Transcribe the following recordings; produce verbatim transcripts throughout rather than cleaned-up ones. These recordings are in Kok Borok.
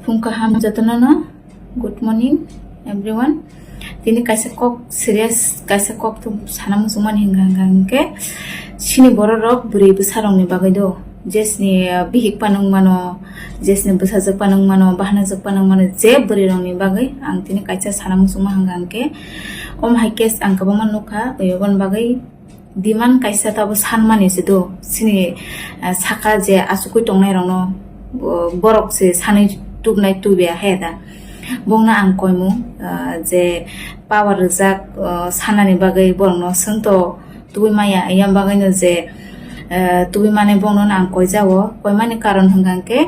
Phung kaham jotono no. Good morning, everyone. Tini kaisa kok serious, kaisa kok to sana muchungmani hinga hinga hinkhe, sini borok rok bwrwi bwsa rokni bagwi do, jesni, uh, bihik panung mano, jesni bwsajwk panung mano, bahanajwk panung mano, je bwrwi rokni bagwi ang tini kaisa sana muchungma hinga hinkhe, om hai case ang kwbangma nukha, oboni bagwi demand kaisa tabo sanmani se do, sini, ah, saka je asugwi tongnai rokno, bo-, borok se sanwi tubnai tubiya he da. Bongno ang koimung, ah, je power rijak, ah, sanani bagwi borokno swngto tubui maya, yang bagwino je, ah, tubui mani bongno ang koijago, koimani karon hwnkha khe,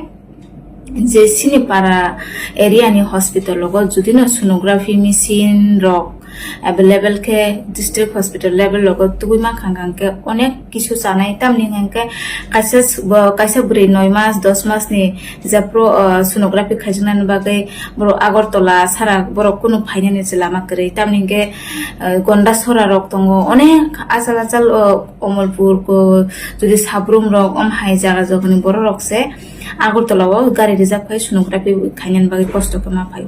je sini para area ni hospital rogo jodi no sonography machine rok available khe district hospital level rogo tubui mankha hwnkhe onek kisu chanai, tamni hwnkhe kaisa s-, bo kaisa bwrwi noi mas dos mas ni jephru, uh, sonography khaijaknani bagwi borok Agartala sara borok kunu phainani se lama kwrwi, tamni hwnkhe, uh, Gondasora rok tongo, onek achal achal, uh, Omolpur ko jodi Sabrum rok om hai jaga jogani borok rok se Agartala o gari reserve khai sonography khainani bagwi kosto khe ma phaio.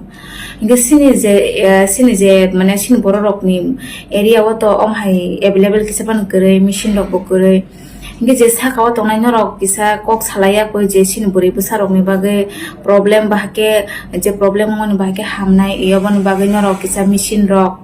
Hinkhe sini je, eh, sini je, mane, sini borok rokni area o to om hai available kisa phano kwrwi, machine rok bo kwrwi. Hinkhe je saka o tongnai norok kisa kok salai ya koi je sini bwrwi bwsa rokni bagwi problem, bahai khe je problem wngmani bahai khe hamnai, oboni bagwi norok kisa machine rok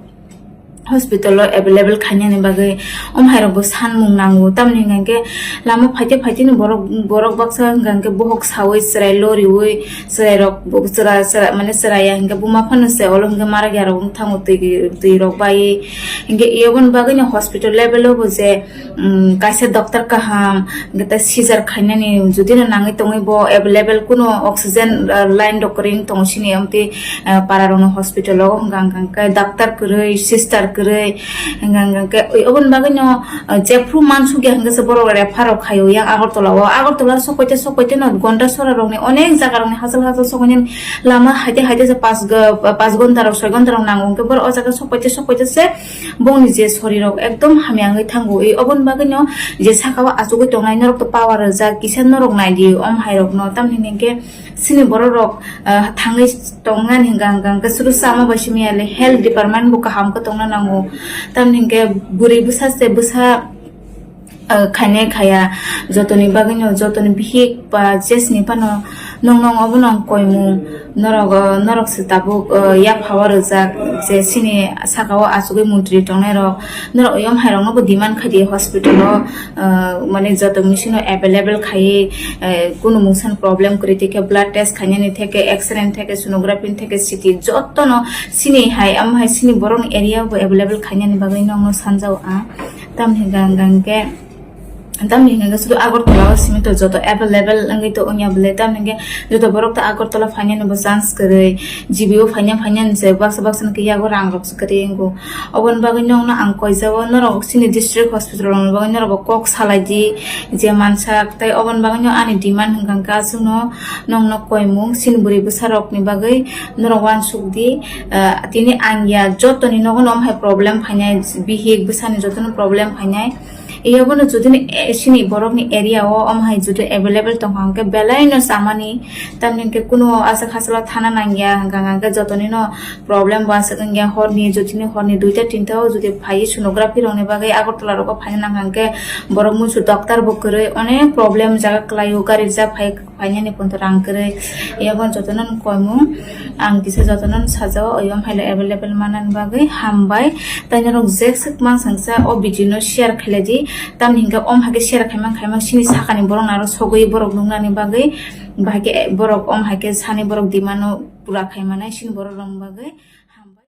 hospital o available khainani bagwi om hai rok bo sanmung nango, tamni hwnkhe lama phaite phaite ni borok, borok baksa hwnkhe bohok sawi chwrai loriwi chwrai rok bo chwra chwra mane chwrai ya hwnkhe buma phano se olo hwnkhe marak ya rok wng thango twi twi rok bai hwnkhe oboni bagwi no hospital level o bo je um, kaisa doctor kaham, hwnkhe tei seizure khainani jodi no nangwi tongwi bo available kuno oxygen, uh, line rok kwrwi wng tongo sini, amtwi, uh, para rokno hospital o hwnkha hwnkha khe doctor kwrwi, sister kwrwi, hwnkha hwnkha khe oboni bagwi no, uh, jephru mansukya hwnkhe se borok refer rok khaio yang Agartala o. Agartala o sok paite sok paite no Gondasora rokni onek jaga rokni hachal hachal sok painani lama haite haite se pas go-, pas gonta rok soi gonta rok nango, hwnkhe borok o jaga sok paite sok paite se bongni je sorirok ekdom hamya wngwi thango. E, oboni bagwino je sakao achugwi tongnai norokto power rijak, kisa norok naidi om hairokno, tamni hinkhe sini borok rok, ah, thangwi tongnani hwnkha hwnkha hwnkhe suru sama bai simi yali health department bo kaham khe tongna nango. Tamni hinkhe bwrwi bwsa se bwsa, ah, khainai khaya, jotoni bagwino jotoni bihik ba jesni phano nong nong obono ang koimung. Norok, o, norok se tabuk, o, yaphao rijak je sini sakao achugwi montri tongnai rok. Norok oyom hai rokno bo demand khai di hospital o, o, mane joto machine o available khaiwi, o, kunu mungsa ni problem kwrwi tei khe blood test khainani theke, X-ray ni theke, sonography ni theke, C T joto no sini hai, amo hai sini borok ni area o bo available khainani bagwi nokno sanjao ang. Tamni hwnkha hwnkha khe, tamni hwnkha khe sudu Agartala o simi to joto available wngwi to wngya bwle, tamni hwnkhe joto borok to Agartala phainani bo chance kwrwi, G B o phaina phainani se baksa baksa ni yago rang rok se kwrwi wngo. Oboni bagwi nokno ang koijao, norok sini district hospital rokni bagwi norok bo kok salai di je mansak, tei oboni bagwi no ani demand hwnkha hwnkha aswkno nokno koimung sini bwrwi bwsa rokni bagwi norok uansuk di, ah, tini ang ya jotoni nogo no omo hai problem phainai, bihik bwsani jotono problem phainai. Iyabo no jodi ni, eh, sini borok ni area o omo hai jodi available tongkha hwnkhe belai no chamani, tamni hwnkhe kunu aswk hachalo thana nangya hwnkha hwnkhe jotoni no problem bo aswk wngya horni, jodi ni horni duita tinta o jodi phaiwi sonography rokni bagwi Agartala rogo phaina nangkha hwnkhe borok muisu doctor bo kwrwi onek problem jaga kwlaio gari rijak phai. Phainani pon to rang kwrwi, iyabo jotono koimung. Ang kisa jotono sajao, oyom haile available manani bagwi hambai. Tai norok jeswk mansangsa o video no share khailai di. Tamni hwnkhe om haikhe share khaimang khaimang sini sakani borok naro sogwi borok nuknani bagwi. Bahai khe borok om haikhe sani borok demand no pura khaimanai sini borok rokni bagwi.